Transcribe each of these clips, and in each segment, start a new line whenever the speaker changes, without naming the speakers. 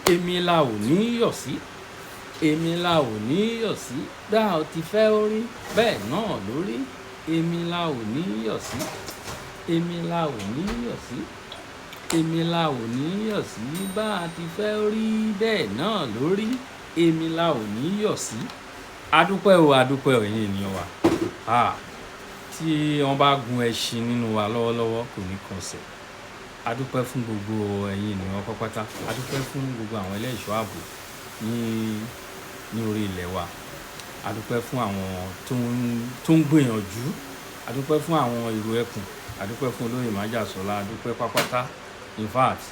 Èmi la ò ní yọ̀ sí, èmi la ò ní yọ̀ sí. Bá ò ti fẹ́ ó rí, bẹ́ẹ̀ náà ló rí. Èmi la ò ní yọ̀ sí, èmi la ò ní yọ̀ sí, èmi la ò ní yọ̀ sí. Bá a ti fẹ́ ó rí, bẹ́ẹ̀ náà ló rí. Èmi la ò ní yọ̀ sí. Adúpẹ́ o, adúpẹ́ o, ẹ̀yin ènìyàn wa. Ah, tí wọ́n bá gun ẹṣin nínú wa lọ́wọ́lọ́wọ́, kò ní kọsẹ̀. Adúpẹ́ fún gbogbo ẹ̀yin ènìyàn pátápátá. Adúpẹ́ fún gbogbo àwọn ẹlẹ́ṣọ́ ààbò ní orí ilẹ̀ wa. Adúpẹ́ fún àwọn tó ń gbìyànjú. Adúpẹ́ fún àwọn ìró ẹkùn. Adúpẹ́ fún olóyè Májàsọ́lá. Adúpẹ́ pátápátá. In fact,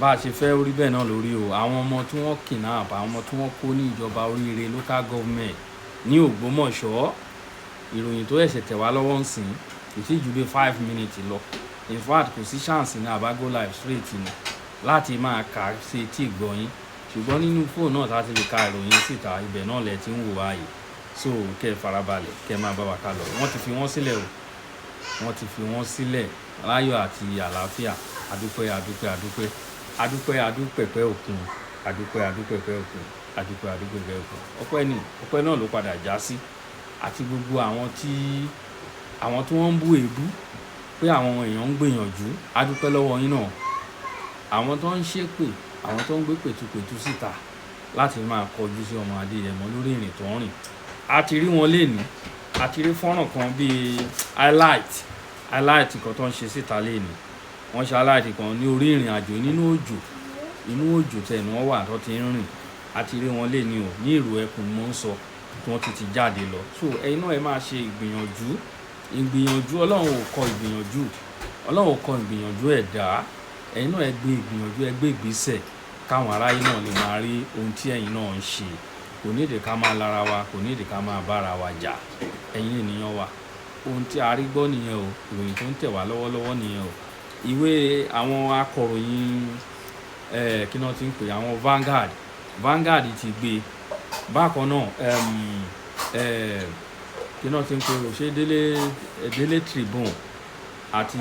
bá a ṣe fẹ́ orí, bẹ́ẹ̀ náà lórí o. Àwọn ọmọ tí wọ́n kidnap, àwọn ọmọ tí wọ́n kó ní ìjọba Oríire Local Government ní Ògbómọ̀ṣọ́, ìròyìn tó ṣẹ̀ṣẹ̀ tẹ̀ wá lọ́wọ́ ń sìn kò sí ju bí 5 minutes lọ. In fact, kò sí chance ní àbá go live straight ni láti máa kà á sí etí ìgbọ̀nyín, ṣùgbọ́n nínú fóònù náà tá a ti lè ka ìròyìn síta, ibẹ̀ náà lẹ ti ń wò wáyé. So kẹ́ ẹ farabalẹ̀, kẹ́ ẹ máa bá wa ká lọ. Wọ́n ti fi wọ́n sílẹ̀ o, wọ́n ti fi wọ́n sílẹ̀ láyọ̀ àti àlàáfíà. Adúpẹ́, adúpẹ́, adúpẹ́, adúpẹ́, adúpẹ̀pẹ́ òkun. Adúpẹ́, adúpẹ̀pẹ́ òkun. Adúpẹ́, adúpẹ̀pẹ́ òkun. Ọpẹ́ ní ọpẹ́ náà ló padà já sí. Àti gbogbo àwọn tí wọ́n ń bú èébú pé àwọn èèyàn ń gbìyànjú, adúpẹ́ lọ́wọ́ yín náà. Àwọn tó ń ṣépè, àwọn tó ń gbé pètupètu síta láti máa kọjú sí ọmọ Adéyẹmọ lórí ìrìn tó ń rìn, a ti rí wọn lénìí. A ti rí fọ́nrán kan bíi highlight kan tó ń ṣe síta lénìí. Wọ́n ṣe highlight kan ní orí ìrìn àjò nínú òjò, inú òjò tẹ̀ ní wọ́n wà tó ti ń rìn. A ti rí wọn lénìí o, ní ìrù ẹkùn mò ń sọ, tí wọ́n ti jáde lọ. So ẹ̀yin náà, ẹ máa ṣe ìgbìyànjú, ìgbìyànjú. Ọlọ́run ò kọ ìgbìyànjú, Ọlọ́run ò kọ ìgbìyànjú ẹ̀dá. Ẹ̀yin náà, ẹ gbé ìgbìyànjú, ẹ gbé ìgbésẹ̀ káwọn aráyé náà lè máa rí ohun tí ẹ̀yin náà ń ṣe. Kò ní ìdí ká máa lára wa, kò ní ìdí ká máa bára wa jà. Ẹ̀yin ènìyàn wa, ohun tí a rí gbọ́ nìyẹn o. Ìròyìn tó ń tẹ̀ wá lọ́wọ́lọ́wọ́ nìyẹn o. Ìwé àwọn akọ̀ròyìn, kí náà ti ń pè, àwọn Vanguard ti gbé bákan náà. Kí náà ti ń pè o, ṣé Daily Tribune àti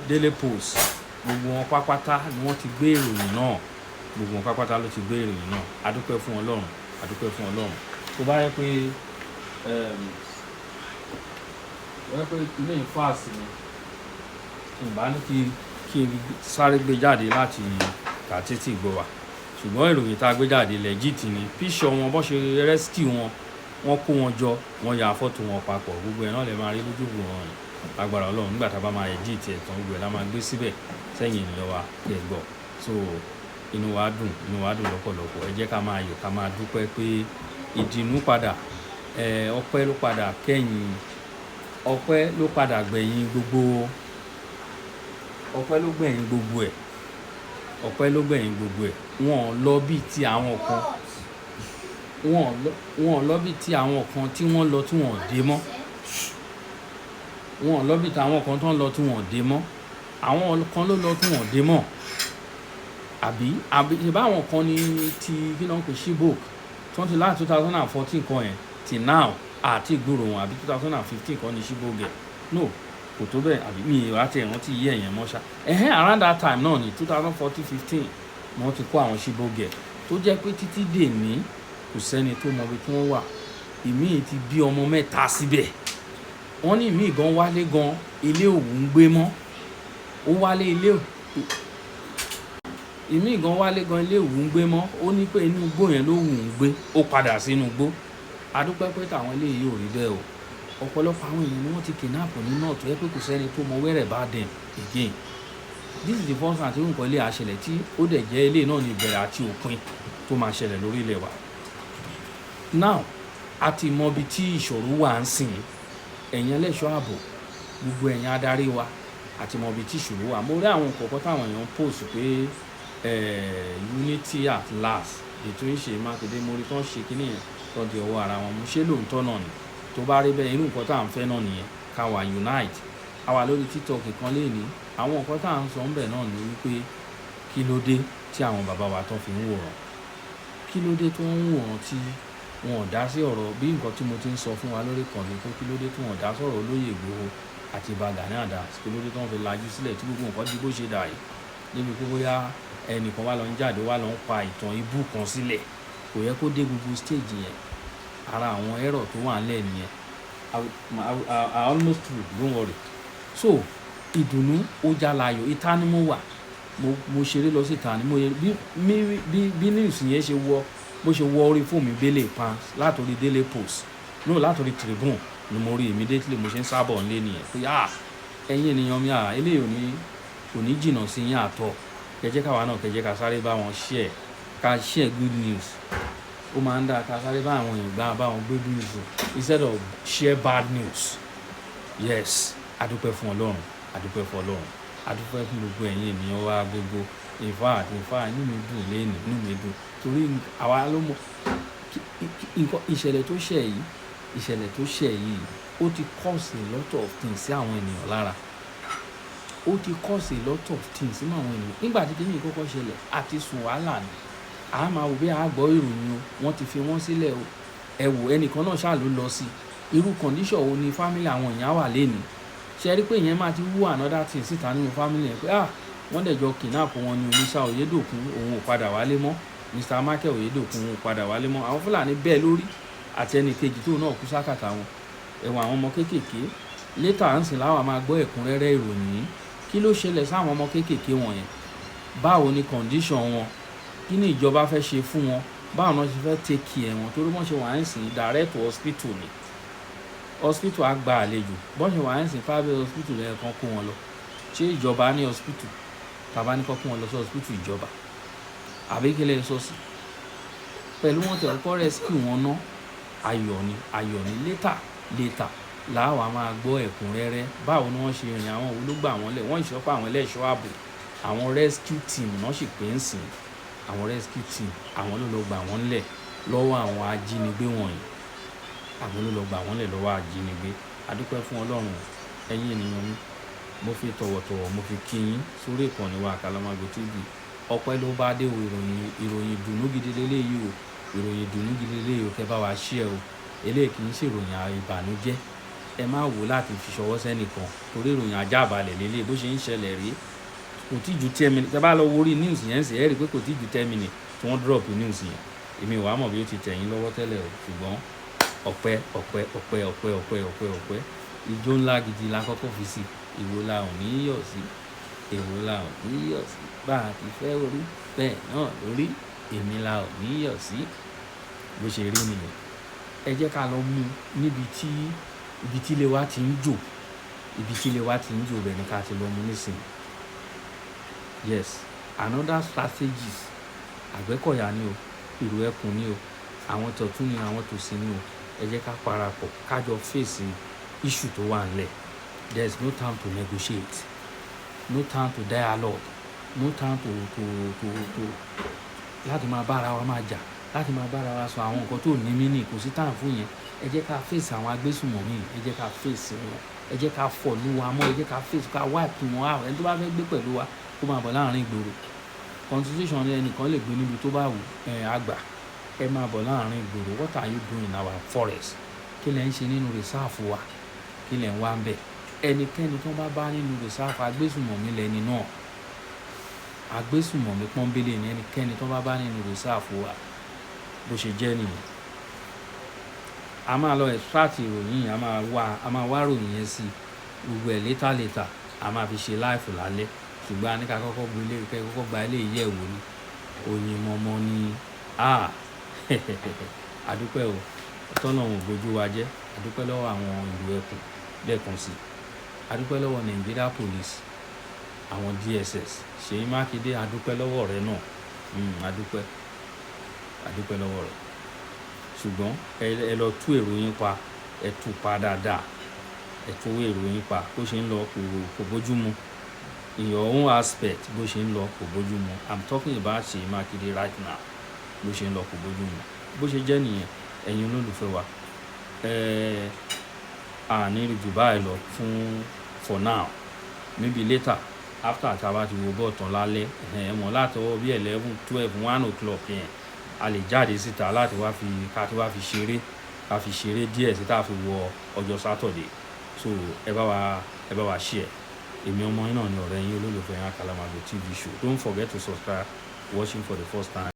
Daily Post, gbogbo wọn pápátá ni wọ́n ti gbé ìròyìn náà. Gbogbo wọn pápátá ló ti gbé ìròyìn náà. A dúpẹ́ fún Ọlọ́run, a dúpẹ́ fún Ọlọ́run. Tó bá yẹ pé wọ́n yẹ pé ilé ìfàsì ni ìbá ní kí n sáré gbé jáde láti kà títí gbọ́ wa, ṣùgbọ́n ìròyìn tá a gbé jáde legit ni. Picture wọn, bó ṣe rescue wọn, wọ́n kó wọn jọ, wọ́n ya fọ́tò wọn papọ̀, gbogbo ẹ̀ náà lè máa rí lójú wọn. Agbára Ọlọ́run, nígbà tá a bá máa edit ẹ̀ tán, gbogbo ẹ̀ la máa gbé síbẹ̀ sẹ́yìn ènìyàn wa kí ẹ gbọ́. So inú wa dùn, inú wa dùn lọ́pọ̀lọpọ̀. Ẹ jẹ́ ká máa yọ̀, ká máa dúpẹ́ pé ìdùnnú padà, ọpẹ́ ló padà kẹ́yìn, ọpẹ́ ló padà gbẹ̀yìn gbogbo, ọpẹ́ ló gbẹ̀yìn gbogbo ẹ̀, ọpẹ́ ló gbẹ̀yìn gbogbo ẹ̀. Wọ́n lọ bí ti àwọn kan, wọ́n lọ bí ti àwọn kan tí wọ́n lọ tí wọ́n ò dé mọ́. Wọ́n lọ bí ti àwọn kan tó ń lọ tí wọ́n ò dé mọ́. Àwọn kan ló lọ tí wọ́n ò dé mọ́, àbí ìbá àwọn kan ní ti kí ló ń pè, Chibok, tí wọ́n ti láti 2014 kan yẹn till now àti ìgboro wọn, àbí 2015 kan ní Chibok gẹ̀? No, kò tó bẹ́ẹ̀, àbí mi ì rántí ìrántí yí ẹ̀yẹn mọ́ ṣá. Ẹ̀hẹ́n, around that time náà ní 2014, 15 ni wọ́n ti kó àwọn Chibok gẹ̀, tó jẹ́ pé títí dèní kò sẹ́ni tó mọ ibi tí wọ́n wà. Ìmíì ti bí ọmọ mẹ́ta síbẹ̀. Wọ́n ní ìmíì gan wálé gan, ilé òwú ń gbé mọ́. Ó wálé ilé, ìmíì gan wálé gan, ilé òwú ń gbé mọ́. Ó ní pé inú igbó yẹn ló wù ú gbé, ó padà sínú igbó. A dúpẹ́ pé tàwọn eléyìí ò rí bẹ́ẹ̀ o. Ọ̀pọ̀lọpọ̀ àwọn èèyàn ni wọ́n ti kidnap ní north, tó jẹ́ pé kò sẹ́ni tó mọ where about them again. This is the first time tí nǹkan ilé àṣẹlẹ̀, tí ó dẹ̀ jẹ́ ilé náà ní ìbẹ̀rẹ̀ àti òpin tó máa ṣẹlẹ̀ lórí ilẹ̀ wa. Now, a ti mọ ibi tí ìṣòro wà ń sìn. Ẹ̀yin ẹlẹ́ṣọ́ ààbò, gbogbo ẹ̀yin adarí wa, a ti mọ ibi tí ìṣòro wà. Mo rí àwọn kọ̀ọ̀kan táwọn èèyàn post pé unity at last between Ṣèyí Mákindé. Mo rí tán ṣe kíní yẹn tó di ọwọ́ ara wọn mú. Ṣé lóòótọ́ náà ni? Tó bá rí bẹ́ẹ̀, irú nǹkan tá à ń fẹ́ náà nìyẹn, ká wà unite. A wà lórí TikTok kan léèní. Àwọn nǹkan tá à ń sọ ń bẹ̀ náà ni wípé, kí ló dé tí àwọn bàbá wa tán fi ń wòran? Kí ló dé tí wọ́n ń wòran tí wọn ò dá sí ọ̀rọ̀? Bí nǹkan tí mo ti ń sọ fún wa lórí ìkànnì pé kí ló dé tí wọn ò dá sọ̀rọ̀ olóyè Ìgbòho àti Ìbà Gani Adams? Kí ló dé tí wọ́n fi lajú sílẹ̀ tí gbogbo nǹkan di bó ṣe dà yìí? Débi pé bóyá ẹnìkan wá lọ ń jáde wá lọ ń pa ìtàn ibú kan sílẹ̀. Kò yẹ kó dé gbogbo stage yẹn. Ara àwọn error tó wà nílẹ̀ nìyẹn. I almost through, don't worry. So ìdùnnú ó já láyọ̀. Ìta ni mo wà. Mo ṣeré lọ sí ìta ni mo yẹ bí news yẹn ṣe wọ, bó ṣe wọ orí fóònù mi bẹ́lẹ̀ pan látòrí Daily Post, no, látòrí Tribune ni mo rí immediately. Mo ṣe ń sábọ̀ nílé nìyẹn pé, ah, ẹ̀yin ènìyàn mi, ah, eléyìí ò ní jìnnà sí yín àtọ̀. Kẹjẹ́ káwa náà, kẹjẹ́ ká sáré bá wọn share, ká share good news. Ó máa ń dáa ká sáré bá àwọn èèyàn gbá bá wọn gbé good news instead of share bad news. Yes, adúpẹ́ fún Ọlọ́run, adúpẹ́ fún Ọlọ́run, adúpẹ́ fún gbogbo ẹ̀yin ènìyàn wa gbogbo. In fact, inú mi dùn léèní, inú mi dùn torí àwa ló mọ̀ nǹkan. Ìṣẹ̀lẹ̀ tó ṣẹ̀ yìí, ìṣẹ̀lẹ̀ tó ṣẹ̀ yìí, ó ti cause a lot of things sí àwọn ènìyàn lára. Ó ti cause a lot of things sínú àwọn ènìyàn. Nígbà tí kíní kọ́kọ́ ṣẹlẹ̀, àti sùn wàhálà ni. A máa wò bí a gbọ́ ìròyìn o, wọ́n ti fi wọ́n sílẹ̀ o. Ẹ wò, ẹnìkan náà ṣáà ló lọ sí. Irú condition wo ni family àwọn èèyàn wà lénìí? Ṣe rí pé ìyẹn máa ti wú another thing síta nínú family yẹn pé, ah, wọ́n dẹ̀ jọ kidnap wọn ni. Mr. Oyedokun, òun ò padà wálé mọ́. Mr. Michael Oyedokun, òun ò padà wálé mọ́. Àwọn Fúlàní bẹ́ẹ̀ lórí àti ẹnì kejì tóun náà kú sákàtà wọn. Ẹ̀wọ̀n àwọn ọmọ kéékèèké. Later ń sìn láwọn máa gbọ́ ẹ̀kúnrẹ́rẹ́ ìròyìn yìí. Kí ló ṣẹlẹ̀ sáwọn ọmọ kéékèèké wọ̀nyẹn? Báwo ni condition wọn? Kí ni ìjọba fẹ́ ṣe fún wọn? Báwo ni wọ́n ṣe fẹ́ take care wọn? Torí wọ́n ṣe wà ń sìn, direct to hospital ni. Hospital á gba àlejò. Bọ́n ṣe wà ń sìn, private hospital lẹ́ẹ̀kan kó wọn lọ. Ṣé ìjọba ní hospital? Tàbá ní kó kó wọn lọ sí hospital ìjọba, àbí kí lẹ sọ sí pẹ̀lú wọn tẹ̀ kọ́kọ́ rescue wọn ná? Ayọ̀ ni, ayọ̀ ni. Later, later làwa máa gbọ́ ẹ̀kúnrẹ́rẹ́. Báwo ni wọ́n ṣe rìn? Àwọn wo ló gbà wọ́n lẹ̀? Wọ́n ìṣọ́pọ̀ àwọn ẹlẹ́ṣọ́ ààbò, àwọn rescue team náà sì pé ń sìn. Àwọn rescue team, àwọn ló lọ gbà wọ́n lẹ̀ lọ́wọ́ àwọn ajínigbé wọ̀nyí. Àwọn ló lọ gbà wọ́n lẹ̀ lọ́wọ́ ajínigbé. A dúpẹ́ fún Ọlọ́run. Ẹ̀yin ènìyàn mi, mo fi tọ̀wọ̀tọ̀wọ̀ mo fi kí yín sórí ìkànnì wa, Àkàlàmàgbò TV. Ọpẹ́ ló bá dé o. Ìròyìn ìdùnnú gidi leléyìí o. Ìròyìn ìdùnnú gidi leléyìí o. Kẹ́ bá wa share o. Eléyìí kì í ṣe ìròyìn ìbànújẹ́. Ẹ má wò láti fi ṣọwọ́ sẹ́nìkan torí ìròyìn ajábalẹ̀ lélẹ̀. Bó ṣe ń ṣẹlẹ̀ rí, kò tí ju 10 minutes. Tẹ́ bá lọ wo orí news yẹn sì, ẹ rí i pé kò tí ju 10 minutes tí wọ́n drop news yẹn. Èmi ò wá mọ̀ bí ó ti tẹ̀ yín lọ́wọ́ tẹ́lẹ̀ o, ṣùgbọ́n ọpẹ́, ọpẹ́, ọpẹ́, ọpẹ́, ọpẹ́, ọpẹ́, ọpẹ́. Ijó ńlá gidi la kọ́kọ́ fi sí. Èwo la ò ní yọ̀ sí? Èwo la ò ní yọ̀ sí? Bá a ti fẹ́ orí bẹ́ẹ̀ náà lórí. Èmi la ò ní yọ̀ sí. Bó ṣe rí nìyẹn. Ẹ jẹ́ ká lọ mú níbi tí ibi tí ilé wa ti ń jò. Ibi tí ilé wa ti ń jò, bẹ́ẹ̀ ni ká ti lọ mú nísìnyí. Yes, another strategies. Àgbẹ̀kọ̀yà ni o, ìlú ẹkùn ni o, àwọn tọ̀tún ni, àwọn tòsì ni o. Ẹ jẹ́ ká parapọ̀, ká jọ face issue tó wà nílẹ̀. There is no time to negotiate, no time to dialogue, no time to láti máa bá ara wa máa jà, láti máa bá ara wa sọ àwọn nǹkan tó ní meaning. Kò sí time fún yẹn. Ẹ jẹ́ ká face àwọn agbésùnmọ̀mí. Ẹ jẹ́ ká face wọn. Ẹ jẹ́ ká fọ̀lú wa mọ́. Ẹ jẹ́ ká face, ká wipe wọn out. Ẹni tó bá fẹ́ gbé pẹ̀lú wa, kó máa bọ̀ láàrin ìgboro. Constitution ní ẹnìkan lè gbé níbi tó bá wù ẹ àgbà. Ẹ máa bọ̀ láàrin ìgboro. What are you doing in our forest? Kí lẹ ń ṣe nínú reserve wa? Kí lẹ ń wá ń bẹ̀? Ẹnikẹ́ni tó bá bá nínú reserve, agbésùnmọ̀mí lẹni náà. Agbésùnmọ̀mí pọ́nbélé ni ẹnikẹ́ni tó bá bá nínú reserve wa. Bó ṣe jẹ́ nìyẹn. A máa lọ extract ìròyìn, a máa wá ìròyìn yẹn sí gbogbo ẹ̀ later, later. A máa fi ṣe live lálẹ́, ṣùgbọ́n a ní ká kọ́kọ́ gbé ilé, kẹ́ kọ́kọ́ gba ilé yẹ̀ wò ni. Oyin mọ́mọ́ ni. Ah, a dúpẹ́ o. Tọ́lọ́run ò gbójú wa jẹ́. A dúpẹ́ lọ́wọ́ àwọn ìlú ẹkùn lẹ́ẹ̀kan sí. A dúpẹ́ lọ́wọ́ Nigeria Police, àwọn DSS, Ṣèyí Mákindé, a dúpẹ́ lọ́wọ́ rẹ náà. A dúpẹ́, a dúpẹ́ lọ́wọ́ rẹ. Ṣùgbọ́n ẹ lọ tú èrò yín pa, ẹ tú pa dáadáa, ẹ tú èrò yín pa. Bó ṣe ń lọ kò bójú mu. In your own aspect, bó ṣe ń lọ kò bójú mu. I'm talking about Ṣèyí Mákindé right now. Bó ṣe ń lọ kò bójú mu. Bó ṣe jẹ́ nìyẹn, ẹ̀yin olólùfẹ́ wa. A ní rí jù báyìí lọ fún for now. Maybe later, after tá a bá ti wo bọ́ọ̀ tán lálẹ́, ẹ mọ̀, látọwọ́ bí 11, 12, 1 o'clock yẹn, a lè jáde síta láti wá fi ká tí wá fi ṣeré, ká fi ṣeré díẹ̀ sí tá a fi wọ ọjọ́ Saturday. So ẹ bá wa share. Èmi ọmọ yín náà ni, ọ̀rẹ́ yín, olólùfẹ́ yín, Àkàlàmàgbò TV show. Don't forget to subscribe watching for the first time.